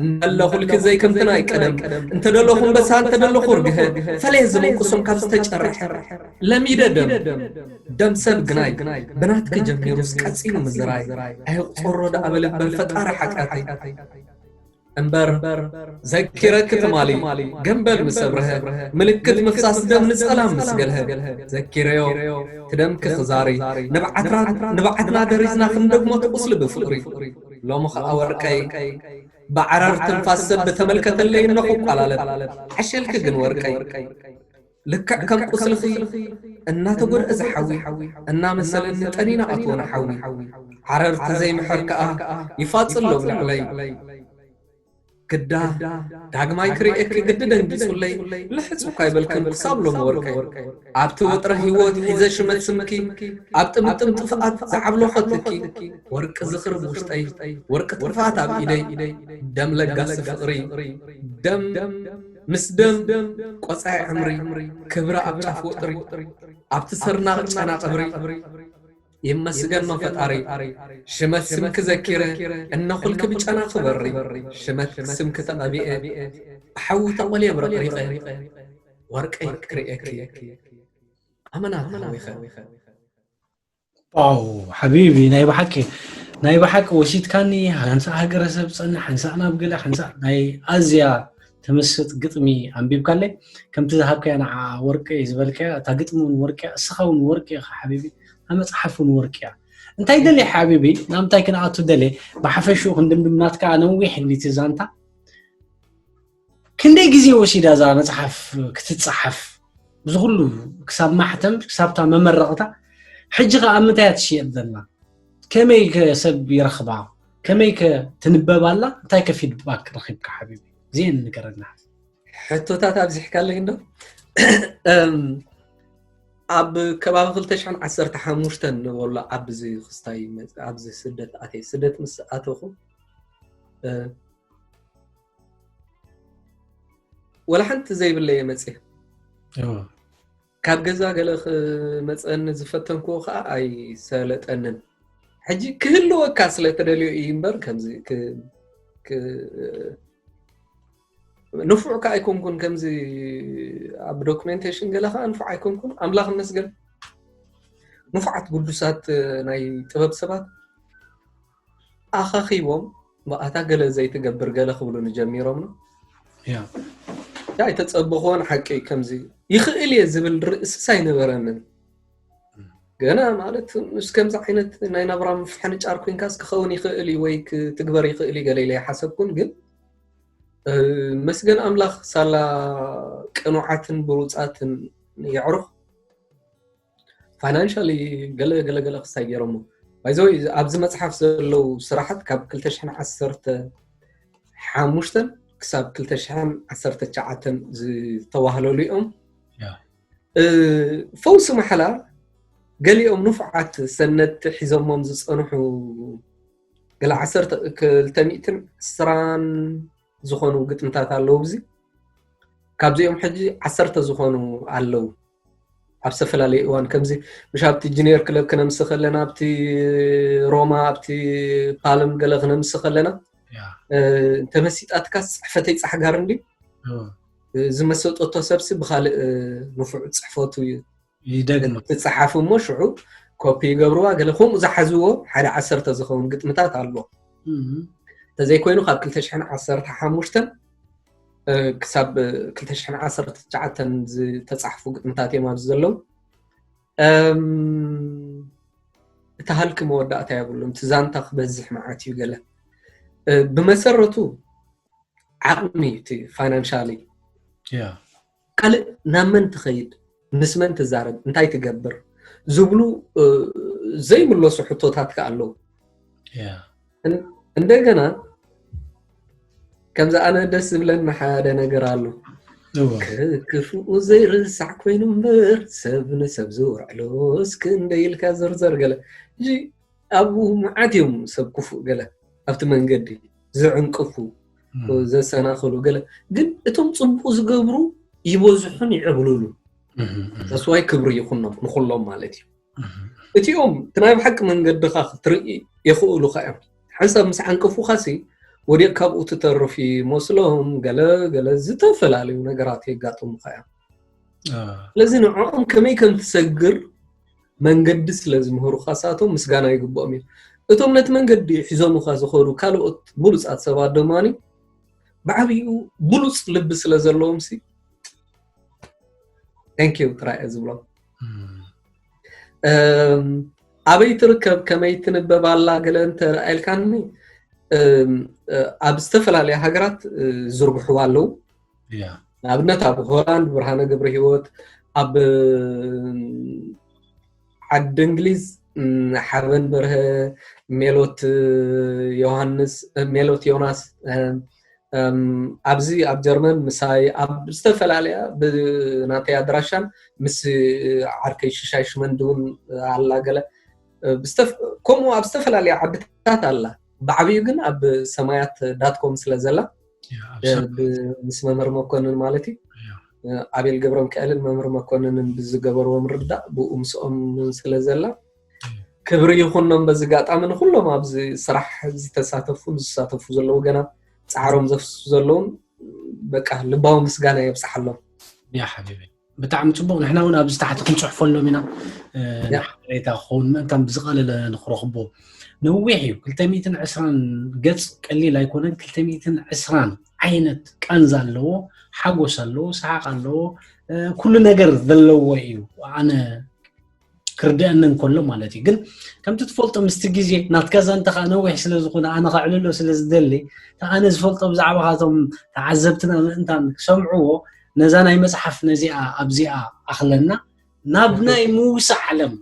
እንዳለኹልኪ ዘይከምቲ ናይ ቀደም እንተደለኹ ኣንበሳ እንተደለኹ ርግሀ ፈለየ ዝብቁሶም ካብ ዝተጨርሐ ለሚደ ደም ደም ሰብ ግናይ ብናትኪ ጀሚሩስ ቀጺሉ ምዝራይ ኣይቁጸሮ ደኣ በል እምበር ፈጣሪ ሓጢኣተይ እምበር ዘኪረኪ ትማሊ ገምበል ምስ ኣብርሀ ምልክት ምፍሳስ ደም ንጸላም ምስ ገልሀ ዘኪረዮ ትደምኪ ክዛሪ ንብዓትና ደሪዝና ክንደግሞ ትቁስሊ ብፍቕሪ ሎሚ ኸኣ ወርቀይ ብዓረር ትንፋስ ሰብ ብተመልከተለይ እነኹ ቋላለብ ዓሸልኪ ግን ወርቀይ ልክዕ ከም ቁስልኺ እናተጎድአ ዝሓዊ እናመሰለኒ ጠኒና ኣትዎ ንሓዊ ዓረር ተዘይምሕር ከኣ ይፋጽ ኣሎ ብልዕለይ ግዳ ዳግማይ ክርእየኪ ግዲ ደንጊጹለይ ልሕጽ እኳ ይበልክን ክሳብ ሎሚ ወርቀይ ኣብቲ ወጥረ ህይወት ሒዘ ሽመት ስምኪ ኣብ ጥምጥም ጥፍኣት ዝዓብለኸትኪ ወርቂ ዝኽሪ ብውሽጠይ ወርቂ ጥፍኣት ኣብ ኢደይ ደም ለጋሲ ፍቕሪ ደም ምስ ደም ቆጻይ ዕምሪ ክብሪ ኣብ ጫፍ ወጥሪ ኣብቲ ስርናቕ ጨና ቀብሪ ይመስገን ፈጣሪ ሽመት ስምኪ ዘኪረ እነኹልኪ ብጨና ክበሪ ሽመት ስምኪ ተቐቢኤ ብሓዊ ተቖልየ ብረቕሪቐ ወርቀይ ክርእየኪ ኣመና ተሃዊኸ ዋው ሓቢቢ ናይ ብሓቂ ናይ ብሓቂ ወሲድካኒ ሓንሳእ ሃገረሰብ ፀንሕ ሓንሳእ ናብ ገለ ሓንሳእ ናይ ኣዝያ ትምስጥ ግጥሚ ኣንቢብካለይ ከምቲ ዝሃብካያ ንዓ ወርቂ ዝበልካያ እታ ግጥሚ እውን ወርቂ እያ እስኻ እውን ወርቂ ኢኻ ሓቢቢ እታ መፅሓፍ እውን ወርቂ እያ እንታይ ደልየ ሓቢቢ ናብ እንታይ ክንኣቱ ደልየ ብሓፈሽኡ ክንድምድም ናትካ ነዊሕ ኢሉ እቲ ዛንታ ክንደይ ግዜ ወሲዳ እዛ መፅሓፍ ክትፀሓፍ እዚ ኩሉ ክሳብ ማሕተም ክሳብታ መመረቕታ ሕጂ ከ ኣብ ምንታይ እያ ትሽየጥ ዘላ ከመይ ከ ሰብ ይረኽባ ከመይ ከ ትንበብ ኣላ እንታይ ከ ፊድባክ ረኺብካ ሓቢቢ እዚአን ንገረና ሕቶታት ኣብዚሕካለይ እንዶ ኣብ ከባቢ ክልተ ሽሕን ዓሰርተ ሓሙሽተን ንበሎ ኣብዚ ክስታይ ኣብዚ ስደት ኣትየ ስደት ምስ ኣተኹ ወላ ሓንቲ ዘይብለየ መፅየ ካብ ገዛ ገለ ክመፀኒ ዝፈተንክዎ ከዓ ኣይሰለጠንን ሕጂ ክህልወካ ስለተደልዮ እዩ እምበር ከምዚ ንፉዕ ከዓ ኣይኮንኩን ከምዚ ኣብ ዶክሜንቴሽን ገለ ከዓ ንፉዕ ኣይኮንኩን ኣምላኽ መስገን ንፉዓት ግዱሳት ናይ ጥበብ ሰባት ኣኻኺቦም ኣታ ገለ ዘይትገብር ገለ ክብሉ ንጀሚሮም ነው ኣይተፀበኽዎን ሓቂ ከምዚ ይኽእል እየ ዝብል ርእስስ ኣይነበረንን ገና ማለት ምስ ከምዚ ዓይነት ናይ ናብራ ምፍሕንጫር ኮይንካስ ክኸውን ይኽእል እዩ ወይ ክትግበር ይኽእል እዩ ገለ ኢለ ይሓሰብኩን ግን መስገን ኣምላኽ ሳላ ቅኑዓትን ብሩፃትን የዕሩኽ ፋይናንሻሊ ገለ ገለ ገለ ክስታይ ገይሮሞ ባይዘወይ ኣብዚ መፅሓፍ ዘለዉ ስራሓት ካብ ክልተ ሽሕን ዓሰርተ ሓሙሽተን ክሳብ ክልተ ሽሕን ዓሰርተ ትሽዓተን ዝተዋህለሉ እዮም ፈውሲ ማሕላ ገሊኦም ንፉዓት ሰነድቲ ሒዞሞም ዝፀንሑ ገለ ዓሰርተ ክልተ ሚእትን ዕስራን ዝኾኑ ግጥምታት ኣለዉ እዚ ካብዚኦም ሕጂ ዓሰርተ ዝኾኑ ኣለዉ ኣብ ዝተፈላለየ እዋን ከምዚ ምሽ ኣብቲ ጅኒየር ክለብ ክነምስ ከለና ኣብቲ ሮማ ኣብቲ ፓልም ገለ ክነምስ ከለና ተመሲጣትካ ፅሕፈተይ ፃሕጋር እንዲ ዝመሰጠቶ ሰብሲ ብካልእ ንፉዕ ፅሕፈቱ እዩ ይደግም ትፀሓፍ እሞ ሽዑ ኮፒ ይገብርዋ ገለ ከምኡ ዝሓዝዎ ሓደ ዓሰርተ ዝኸውን ግጥምታት ኣሎ ተዘይኮይኑ ካብ ክልተ ሽሕን ዓሰርተ ሓሙሽተን ክሳብ ክልተ ሽሕን ዓሰርተ ትሽዓተን ዝተፃሕፉ ግጥምታት እዮም ኣብዚ ዘለዉ እቲ ሃልኪ መወዳእታ የብሉን እቲ ዛንታ ክበዝሕ መዓት እዩ ገለ ብመሰረቱ ዓቕሚ እቲ ፋይናንሻሊ ካልእ ናብ መን ትኸይድ ምስ መን ትዛረብ እንታይ ትገብር ዝብሉ ዘይምለሱ ሕቶታት ከ ኣለዉ እንደገና ከምዚ ኣነ ደስ ዝብለኒ ሓደ ነገር ኣሎ ክፉኡ ዘይርሳዕ ኮይኑ እምበር ሰብ ንሰብ ዝውዕሎ እስክ እንደ ኢልካ ዘርዘር ገለ እዚ ኣብኡ መዓት እዮም ሰብ ክፉእ ገለ ኣብቲ መንገዲ ዝዕንቅፉ ዘሰናኽሉ ገለ ግን እቶም ፅቡቅ ዝገብሩ ይበዝሑን ይዕብሉሉ ተስዋይ ክብሪ ይኹኖም ንኩሎም ማለት እዩ እቲኦም እቲ ናይ ብሓቂ መንገድኻ ክትርኢ የኽእሉኻ እዮም ሓንሳብ ምስ ዓንቅፉኻሲ ወዲቕ ካብኡ ትተርፍ ይመስሎም ገለ ገለ ዝተፈላለዩ ነገራት የጋጥሙኻ እዮም ስለዚ ንዕኦም ከመይ ከም ትሰግር መንገዲ ስለ ዝምህሩኻ ሳቶም ምስጋና ይግብኦም እዩ እቶም ነቲ መንገዲ ሒዞምኻ ዝኸዱ ካልኦት ብሉፃት ሰባት ድማ ብዓብይኡ ብሉፅ ልቢ ስለ ዘለዎም ሲ thank you ጥራይ እየ ዝብሎም ኣበይ ትርከብ ከመይ ትንበብ ኣላ ገለ እንተረኣየልካኒ ኣብ ዝተፈላለያ ሃገራት ዝርግሕዋ ኣለዉ ንኣብነት ኣብ ሆላንድ ብርሃነ ገብረ ህይወት ኣብ ዓዲ እንግሊዝ ሓበን በርሀ ሜሎት ዮሃንስ ሜሎት ዮናስ ኣብዚ ኣብ ጀርመን ምሳይ ኣብ ዝተፈላለያ ብናተይ ኣድራሻን ምስ ዓርከይ ሽሻይ ሽመንዲ እውን ኣላ ገለ ከምኡ ኣብ ዝተፈላለያ ዓድታት ኣላ ብዓብዩ ግን ኣብ ሰማያት ዳትኮም ስለ ዘላ ምስ መምህር መኮንን ማለት እዩ ኣቤል ገብረ ሚካኤልን መምህር መኮንንን ብዝገበርዎም ርዳእ ብኡ ምስኦም ስለ ዘላ ክብሪ ይኹኖም በዚ ጋጣሚ ንኩሎም ኣብዚ ስራሕ ዝተሳተፉን ዝሳተፉ ዘለዉ ገና ፃዕሮም ዘፍስሱ ዘለውን በቃ ልባዊ ምስጋና የብፅሓሎም ያ ሓቢቢ ብጣዕሚ ፅቡቅ ንሕና እውን ኣብዚ ታሕቲ ክንፅሕፈሎም ኢና ሓበሬታ ክኸውን ምእንታን ብዝቀለለ ንክረኽቦ ነዊሕ እዩ ክልተ ሚእትን ዕስራን ገፅ ቀሊል ኣይኮነን ክልተ ሚእትን ዕስራን ዓይነት ቃንዛ ኣለዎ ሓጎስ ኣለዎ ሰሓቅ ኣለዎ ኩሉ ነገር ዘለዎ እዩ ኣነ ክርድአኒ እንከሎ ማለት እዩ። ግን ከምቲ ትፈልጦ ምስቲ ግዜ ናትካ ዛንታ ከዓ ነዊሕ ስለ ዝኾነ ኣነ ከዕልሎ ስለ ዝደሊ፣ እታ ኣነ ዝፈልጦ ብዛዕባ ካቶም ተዓዘብትና ምእንታን ክሰምዕዎ፣ ነዛ ናይ መጽሓፍ ነዚኣ ኣብዚኣ ኣኽለና ናብ ናይ ምውሳእ ዓለም።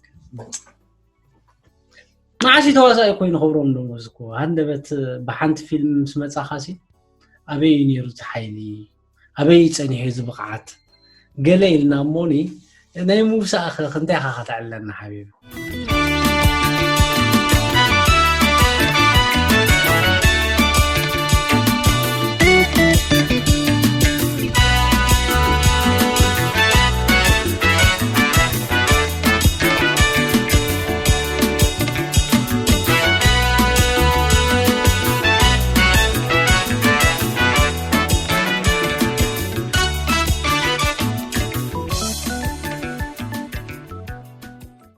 መዓስ እዩ ተዋሳኢ ኮይኑ ክብሮም ደሞዝ እኮ ሃንደበት ብሓንቲ ፊልም ምስ መጻኻሲ ኣበይ እዩ ነይሩ እቲ ሓይሊ? ኣበይ እዩ ጸኒሑ እዚ ብቕዓት? ገለ ኢልና እሞኒ ናይ ምውሳእ እንታይ ኢኻ ከተዕለና ሓቢቢ?